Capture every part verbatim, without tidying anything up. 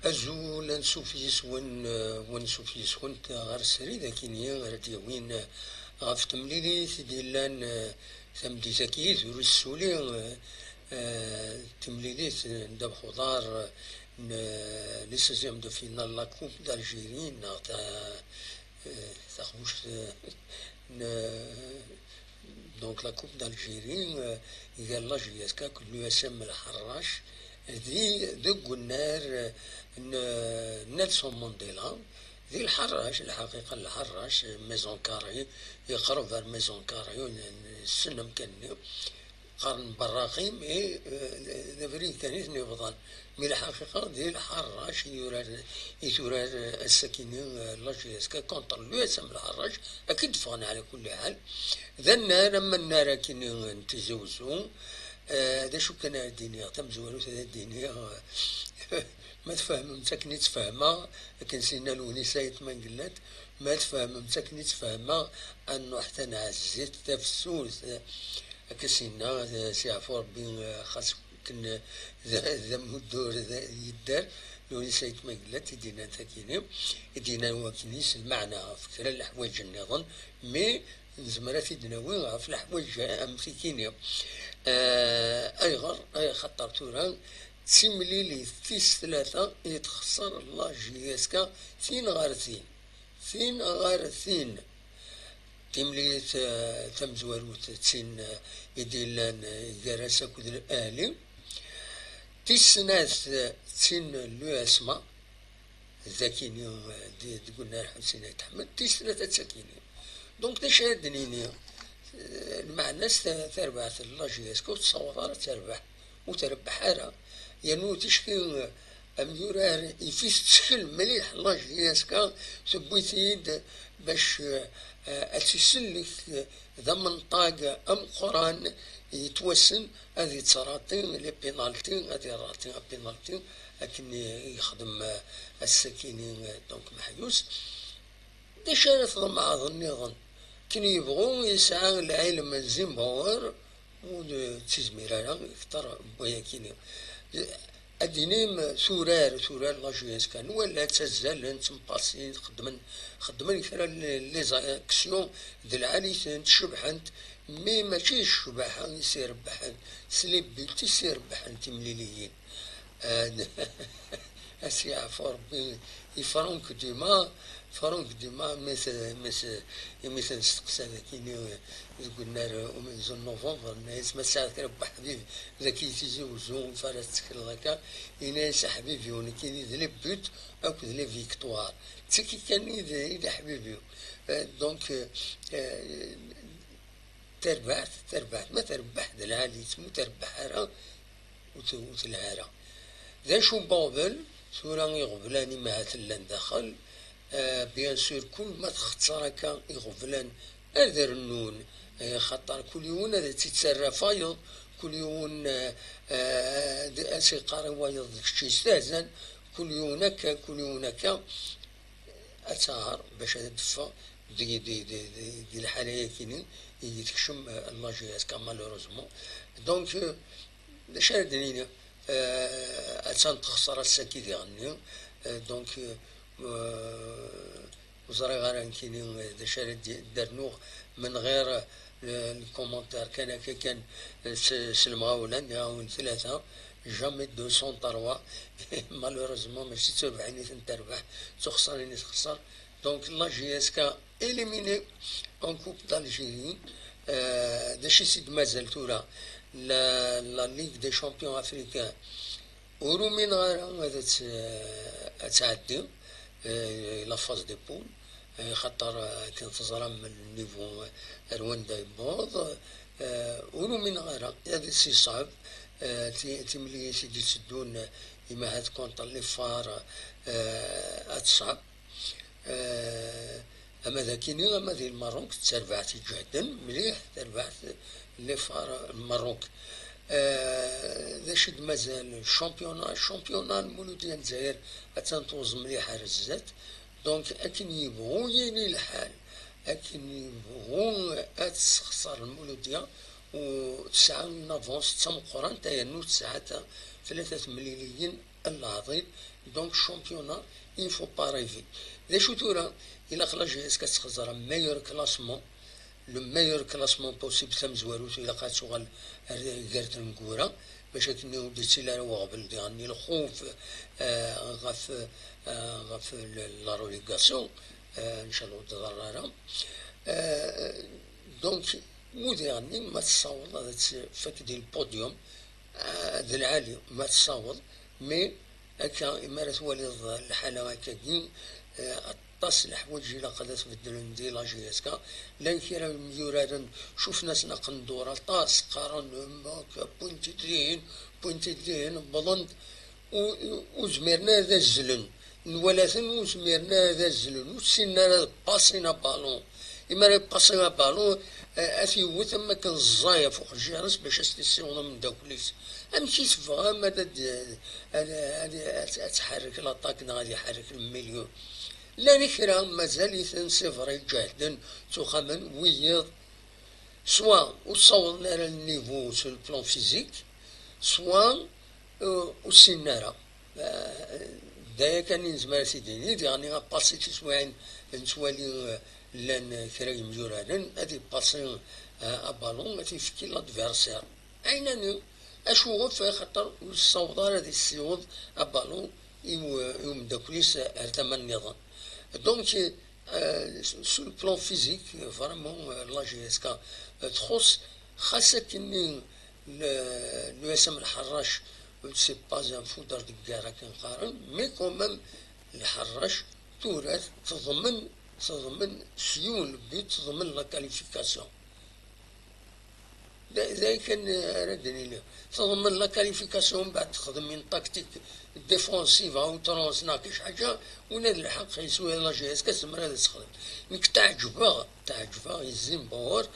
Azul, ansuf yis-wen, eh, wansuf yis-went ɣer srid akini ara d-yawin, eh, ɣef temlilit i d-yellan, eh, tameddit-agi, drus suli, eh, eh, timlilit n ddabex uḍar, eh, n, eh, les seizièmes de finale la Coupe d'Algérie, neɣ ta-, eh, taxbuct, eh, n, donc la Coupe d'Algérie, euh, gar la J S K akked l'U S M Lḥerrac, di, deg unnar, euh, n Nelson Mandela, di Lḥerrac, lḥaqiqa Lḥerrac, Maison Carrée, yeqreb ar Maison Carrée, n, n, ssnen amkan-nni, qqaren Berraqi, mais, euh, d abrid kan i ten-yebḍan. Mi lḥaqiqa, di Lḥerrac i yurar, i turar, eh, ass-akini, eh, la J S K contre l'U S M Lḥerrac, akken d-ffɣen ɛla kulli ḥal. D annar, am annar akini n Tizi Wezzu, eh, d acu kan ara d-iniɣ, tamezwarut ad d-iniɣ, eh, ma tfehmem-tt akken i tt-fehmeɣ, akken s-yenna Lewnis Ayt Mengellat, ma tfehmem-tt akken i tt-fehmeɣ, a Nuḥ tanɛezzit tafsut, eh, Akka s-yenna, eh, si yeɛfu Rebbi, eh, xas akken, eh, d, d amuddur d, yedder, Lewnis Ayt Mengellat i d-yennan takini, i d-yennan wakini s lmeɛna ɣef kra n leḥwayeǧ nniḍen, mi nezmer ad t-id-nawi ɣef leḥwayeǧ am tikini. Eh, ayɣer? Ay, axaṭer tura d timlilit tis tlata i txeṣṣer la J S K tin ɣer tin. Tin ɣer tin. Timlilit, eh, tamezwarut d tin, eh, i d-yellan, eh, gar-as akked Ahli. Tis snat, eh, d tin n l'U S M A, d akini, eh, di, deg unnar Ḥusin Ayt Ḥmed. Tis tlata d takini. Donc, d acu ara d-nini? Eh, lmeɛna-s ta-, tarbaɛt n la J S K ur tessawaḍ ara ad terbeḥ. Ur trebbeḥ ara. Yernu ticki, eh, amyurar yif-it ttkel mliḥ la J S K, tewwi-t-id bac, eh, ad tt-isellek, eh, d amenṭag ameqqran yettwassen ad yettṛaṭi les pénalties, ad iṛaṭi apénalty akken i yexdem, eh, ass-akini, eh, donc Meḥyus. D acu ara tḍemɛeḍ nniḍen? Akken yebɣu yesɛa lɛilm n Zimbabwe, ur d-, ttizmir ara kter n wayakini. Ad d-inim turar, turar la J S K, nwala ttazzalen, ttemqasin, xeddmen, xeddmen kra n les actions d lɛali-tent, cebḥent, mais mačči d ccbaḥa i s-irebḥen, s les buts i s-irebḥen timliliyin. Ah, a s-yeɛfu Rebbi i Franck Dumas. Franck Dumas, mi t-, mi t-, imi t-nesteqsa dakini deg unnar umenzu n novembre, nna-yas: "Ma tesɛiḍ kra n weḥbib daki i Tizi Wezzu, ɣef ara tettekleḍ akka?" Yenna-yas: "Aḥbib-iw nekkini d les buts akked les victoires. D tagi kan i d, i d aḥbib-iw." Eh, donc, eh, Tarbaɛt, tarbaɛt, ma terbeḥ d lɛali-tt, ma ur terbeḥ ara, ur t-, ur telha ara. D acu n uɣbel? Tura iɣeblan imahat llan daxel, eh, bien sûr, kul ma txeṣṣer akka iɣeblan ad rennun, eh, xaṭer kul yiwen ad tt-ittarra f wayeḍ, kul yiwen, eh, eh, ad, ad s-iqqar i wayeḍ d kečč yestehzan, kul yiwen akka, kul yiwen akka. Ad taɣer bac ad d-teffeɣ di, di, di, di, di lḥala-yakini i tekcem, eh, la J S K, malheureusement. Donc, euh, d acu ara d-nini? Euh, attan texṣer ass-agi diɣenni. Euh, donc, euh, ur ẓriɣ ara nekkini, euh, d acu ara d-, d-rnuɣ من غير, euh, le, le commentaire kan akka kan, euh, s, s lemɣawla, nniɣ-awen tlata, jamais deux cent trois. Malheureusement, mačči d turbaɛin i ten-terbeḥ, d tuxṣarin i texṣer. Donc, la J S K éliminée en Coupe d'Algérie. Euh, d acu i s-id-mazal tura? La, la Ligue des Champions africains ur umineɣ ara ad tt-, ad tɛeddi, euh, la phase de poule, euh, xaṭer, euh, akken teẓram le niveau, euh, ar wanda yewweḍ, euh, ur umineɣ ara, ad s-yeṣɛeb, euh, ti-, timlilit i d-itteddun, euh, imahat contre les Phares, euh, ad teṣɛeb. Eh, ama d akini, ama di Lmerruk, d tarbaɛt iǧehden mliḥ, tarbaɛt n les Phares n Lmerruk. Eh, d acu i d-mazal? Championnat, championnat n Muludya n Lezzayer attan tuẓ mliḥ ar zdat. Donc, akken yebɣu yili lḥal, akken yebɣu ad tessexṣer Lmuludya, u tesɛa une avance d tameqqrant, yernu tesɛa ta-, tlata temliliyin Leɛḍil. Donc championnat, il faut pas rêver. D acu tura? Ilaq la J S K ad txeẓẓer meilleur classement, le meilleur classement possible, tamezwarut, ilaq ad tuɣal ar gar tnegwura, bac akken ur d-yettili ara weɣbel diɣen, lxuf, eh, ɣef, eh, ɣef la relégation, eh, ncallah ur d-tḍerr ara. Eh, donc, wi diɣen ma tessaweḍ ad tfak di le podium, eh, d lɛali ma tessaweḍ, mais akka, imi ara twaliḍ lḥala akkagi, eh, aṭas n leḥwayeǧ ilaq ad tbeddlen di la J S K. Llan kra n yimyuraren, cufen-asen aqendur aṭas, qqaren, "Pointi-d dihin, pointi-d dihin", wwḍen-d, u-, u-, ur zmiren ara ad azzlen. Nwala-ten, ur zmiren ara ad azzlen, ur ssinen ara ad pasin abalun. Imi ara ipasin abalun, eh, ad t-yewwet am wakken ẓẓay ɣef uqejjir-is bac ad s-t-issiweḍ ameddakel-is. Amek i tebɣam ad, ad, ad, ad, ad, ad tḥerrek l'attaque neɣ ad iḥerrek le milieu? Llan kra mazal-iten, c'est vrai, ǧehden, ttuxamen, wiyiḍ, soit ur ssawḍen ara le niveau sur le plan physique, soit, euh, ur ssinen ara. Euh, d aya kan i nezmer ad t-id-nini, diɣen apasi tiswiɛin nettwali, euh, llan kra n yimyuraren, ad ipasi, euh, abalun, ad t-ifki l'adversaire. Ɛinani, acuɣef? Axaṭer ur yessaweḍ ara ad yessiweḍ abalun i u-, i umeddakel-is ar tama nniḍen. Donc, euh, sur le plan physique, vraiment, euh, la J S K, euh, txuṣṣ, xas akkenni le, l'U S M Lḥerrac, c'est pas un foudre de guerre akken qqaren, mais quand même, Lḥerrac tura teḍmen, teḍmen s yiwen n but, teḍmen la qualification. D, d ayen kan ara d-nini. Teḍmen la qualification, mbeɛd texdem une tactique défensive à outrance neɣ kic ḥaǧa, win ad lḥeqq yeswa la J S K tezmer ad texdem. Nekk teɛǧeb-aɣ, teɛǧeb-aɣ i Zimbabwe,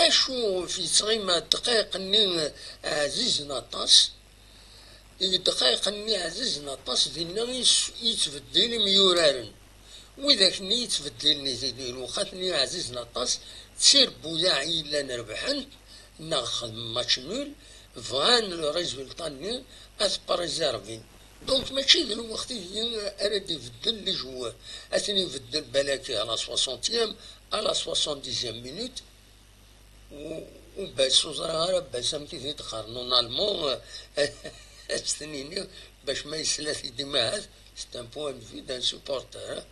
acu yettɣima ddqayeq-nni ɛzizen aṭas, i ddqayeq-nni ɛzizen aṭas, dinna i s-, i yettbeddil imyuraren. Widak-nni yettbeddilni di, di lewqat-nni ɛzizen aṭas, d tirebbuyaɛ i yellan rebḥent, neɣ xedmen match nul, bɣan le résultat-nni ad t-préservin. Donc mačči d lweqt-agi ara d-ibeddel les joueurs. Ad ten-ibeddel balaki à la soixantième, à la soixante-dixième minute. U, u Bass, ur ẓriɣ ara Bass amek i t-id-qqaren en allemand, ad s-ten-iniɣ bac ma yesla-t-id imahat, c'est un point de vue d'un supporter, hein.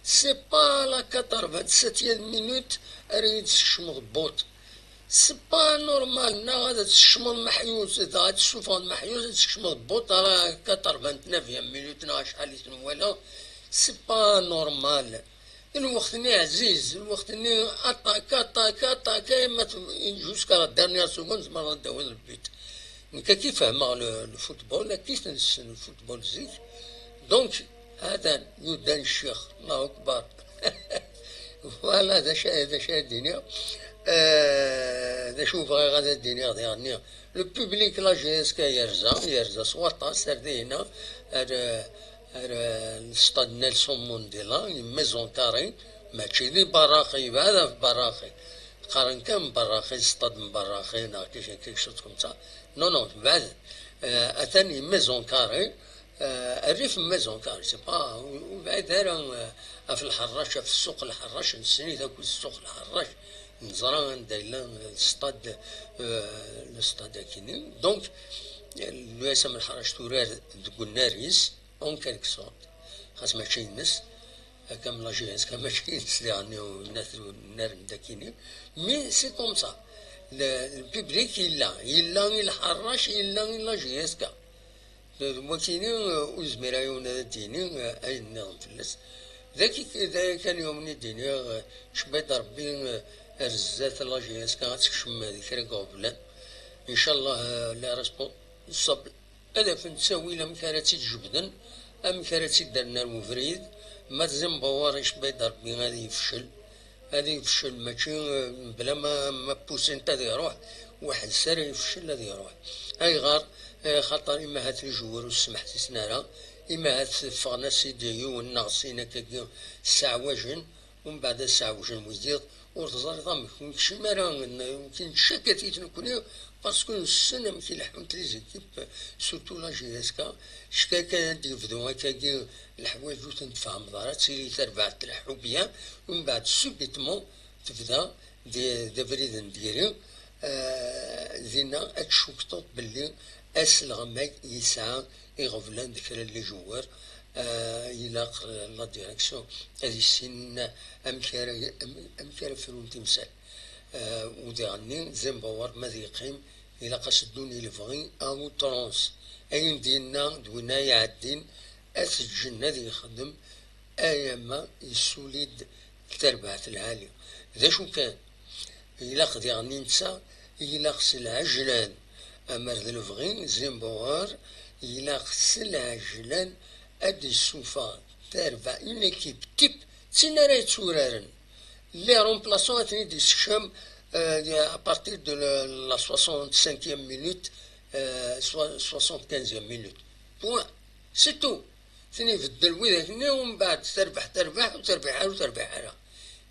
C'est pas à la quatre-vingt-septième minute ara yi-d-tsekcmeḍ but. C'est pas normal, neɣ ad tsekcmeḍ Maḥyus, dɣa ad tessufɣeḍ Maḥyus, ad tsekcmeḍ but à la quatre-vingt-neuvième minute, neɣ acḥal i ten-walaɣ. C'est pas normal. Lweqt-nni ɛziz, lweqt-nni aṭak, aṭak, aṭak, ayma t-, jusqu'à la dernière seconde, tzemreḍ ad d-tawiḍ le but. Nekk akka i fehmeɣ le, le football, akka i t-nessen le football zik. Donc, hatan, yudan ccix, Allahu Akbar. Voilà, d acu, d acu ara d-iniɣ. Euh, d acu bɣiɣ ad d-iniɣ diɣenni. Le public, la J S K yerza, yerza s waṭas ar dihina, ar, ar, euh, le stade Nelson Mandela, il est maison carrée, mačči di Barraqi, yebɛed ɣef Barraqi. Qqaren kan Barraqi, stade n Barraqi, neɣ quelque, quelque chose comme ça. Non, non, tebɛed. Euh, atan il est maison carrée, euh, rrif n maison carrée, c'est pas, ur, ur bɛid ara, euh, ɣef Lḥerrac, ɣef ssuq Lḥerrac, nessen-it akk ssuq Lḥerrac, neẓra anda yella le stade, euh, le stade akini. Donc, l'U S M Lḥerrac turar deg unnar-is, en quelque sorte, xas mačči ines, akka am la J S K mačči ines diɣen, nnar-, nnaren-d akini, mais c'est comme ça. Le, le public yella, yella i Lḥerrac, yella i la J S K. D wakini, ur yezmir ara yiwen ad d-yini ayen nniḍen fell-as. D aki, d aya kan umi d-iniɣ, cebba-d Rebbi ar zdat, la J S K ad tekcem di kra n iɣeblan. Ncallah, les responsables ad afen ttawil amek ara tt-id-jebden, amek ara tt-id-rren ar webrid. Ma d Zimbabwe, icebba-d Rebbi ad yefcel. Ad yefcel, mačči, eh, mebla ma, ma pusint ad iruḥ, weḥd-s ara yefcel ad iruḥ. Ayɣer? Eh, xaṭer imahat les joueurs ur smeḥsisen ara, imahat ffɣen-as-id yiwen neɣ sin akkagi sseɛwajen, umbeɛd ad sseɛwjen wiyiḍ, Ur teẓriḍ amek, ur nekcim ara, ur k-nettcakkat-it nekkni, parce que nessen amek i leḥḥunt les équipes, surtout la J S K. Ckan kan ad d-yebdu akkagi leḥwayeǧ ur ten-tfehmeḍ ara, ad tili tarbaɛt tleḥḥu bien, umbeɛd subitement tebda d, d abrid n diri. Dinna ad tcukteḍ belli aselɣem-agi yesɛa iɣeblan d kra n les joueurs. Ilaq la direction ad issinen amek ara, amek ara frun timsal. U diɣenni Zembawar ma ad yeqqim, ilaq ad s-ddun i lebɣi à outrance. Ayen d-yenna d winna iɛeddin, ad t-ǧǧen ad yexdem, ayama yessuli-d tarbaɛt lɛali. D acu kan, ilaq diɣenni netta, ilaq s lɛejlan, amer d lebɣi Zembawar, ilaq s lɛejlan ad d-yessufeɣ tarbaɛt, une équipe type, d tin ara yetturaren. Les remplaçants ad ten-id-yessekcem à partir de la soixante-cinquième minute, soixante-quinzième minute. Point. C'est tout. Ten-ibeddel widak-nni, umbeɛd terbeḥ, terbeḥ, ur terbiḥ ara, ur terbiḥ ara.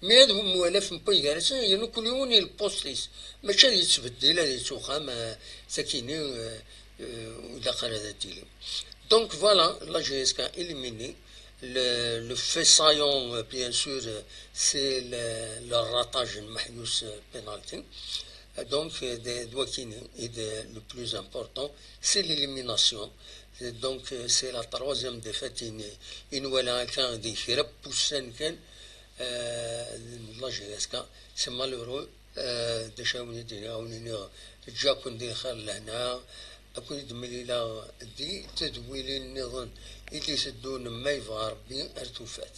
Mi ad wemwalaf n waygar-asen, yernu kul yiwen i lpust-is. Mačči ad yettbeddil, ad yettuxxam, sakini, ur ilaq ara ad d-tili. Donc voilà, la J S K éliminé. Le, le fait saillant, bien sûr, c'est le, le ratage de Mahius, penalty. Donc, de, de Wakini, et de, le plus important, c'est l'élimination. Donc, c'est la troisième défaite i nwala akka di kra n wussan kan, la J S K. C'est malheureux. D acu ara wen-id-iniɣ, ad wen-iniɣ, ǧǧiɣ-ken di lxir d lehna, ad ken-id-mlileɣ di tedwilin nniḍen i d-iteddun, ma yebɣa Rebbi, ar tufat.